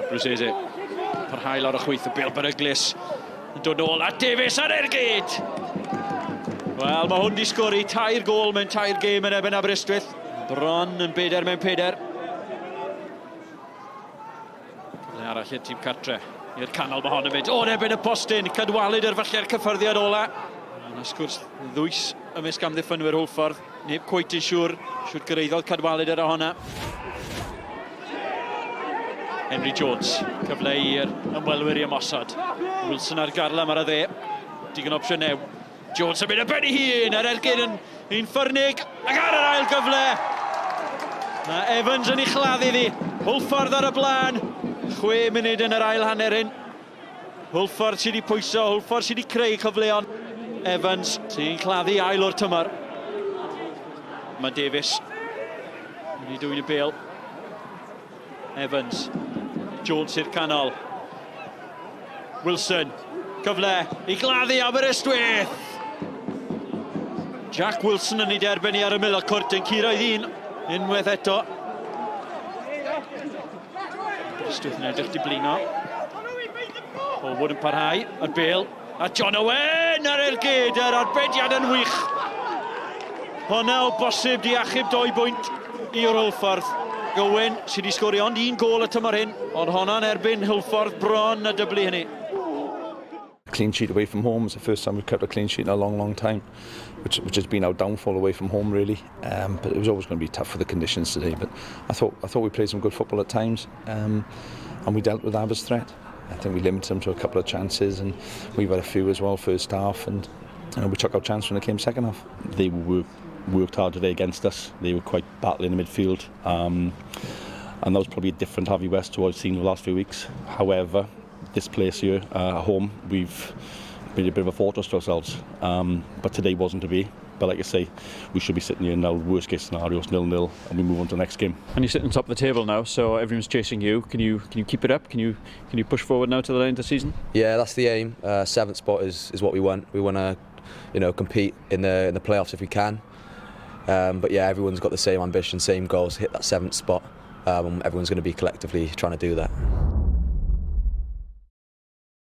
Bruzzese parhau lawr y chwith, y bêl beryglus yn dod nôl, a Davies ar ergyd! Wel, mae hwn di sgori 3 gôl mewn 3 gêm yn erbyn Aberystwyth. Bron yn 4 mewn 4. Cyfle arall i'r tîm cartre. I'r canol mae hon yn mynd. O, yn erbyn y postyn. Cadwalyd yr falle'r cyffyrddiad ola. Yna sgwrs ddwys ymysg amddiffynwyr Hwlffordd. Neb cweit yn siŵr siwt gyraeddodd Cadwalyd ar honna. Henry Jones, cyfle i'r ymwelwyr i ymosod. Wilson ar garlam ar y dde. Digon opsiynau. Jones yn mynd y ben ei hun, yr ergyd yn un ffyrnig, ac ar yr ail gyfle, mae Evans yn ei chladdu ddi. Hwlffordd ar y blaen, 6 munud yn yr ail hanner hyn. Hwlffordd sydd wedi pwyso, Hwlffordd sydd wedi creu cyfleon. Evans sy'n claddu ail o'r tymor. Mae Davies wedi dwyn y bêl. Evans. Jones i'r canol. Wilson. Cyfle i gladdu Aberystwyth. Jack Wilson yn ei derbyn i ar ymyl y cwrt yn curo i ddyn unwaith eto. Aberystwyth yn edrych di blino. Forward yn parhau, y bel, a John Owen ar ergyd, yr arbediad yn wych. Honna o bosib di achub 2 bwynt i'r Hwlffordd. Owen sydd wedi sgorio ond un gôl y tymor hyn, ond honna'n erbyn Hwlffordd bron a dyblu hynny. Clean sheet away from home. It's the first time we've kept a clean sheet in a long, long time, which has been our downfall away from home, really. But it was always going to be tough for the conditions today. But I thought we played some good football at times, and we dealt with Aber's threat. I think we limited them to a couple of chances, and we've had a few as well first half, and we took our chance when it came second half. They worked hard today against us. They were quite battling in the midfield, and that was probably a different Hafewest to what I've seen the last few weeks. However, this place here, at home, we've made a bit of a fortress to ourselves, but today wasn't to be. But like I say, we should be sitting here now, worst case scenario, it's 0-0, and we move on to the next game. And you're sitting on top of the table now, so everyone's chasing you. Can you keep it up? Can you push forward now to the end of the season? Yeah, that's the aim. 7th spot is what we want. We want to, compete in the playoffs if we can. But everyone's got the same ambition, same goals, hit that 7th spot. Everyone's going to be collectively trying to do that.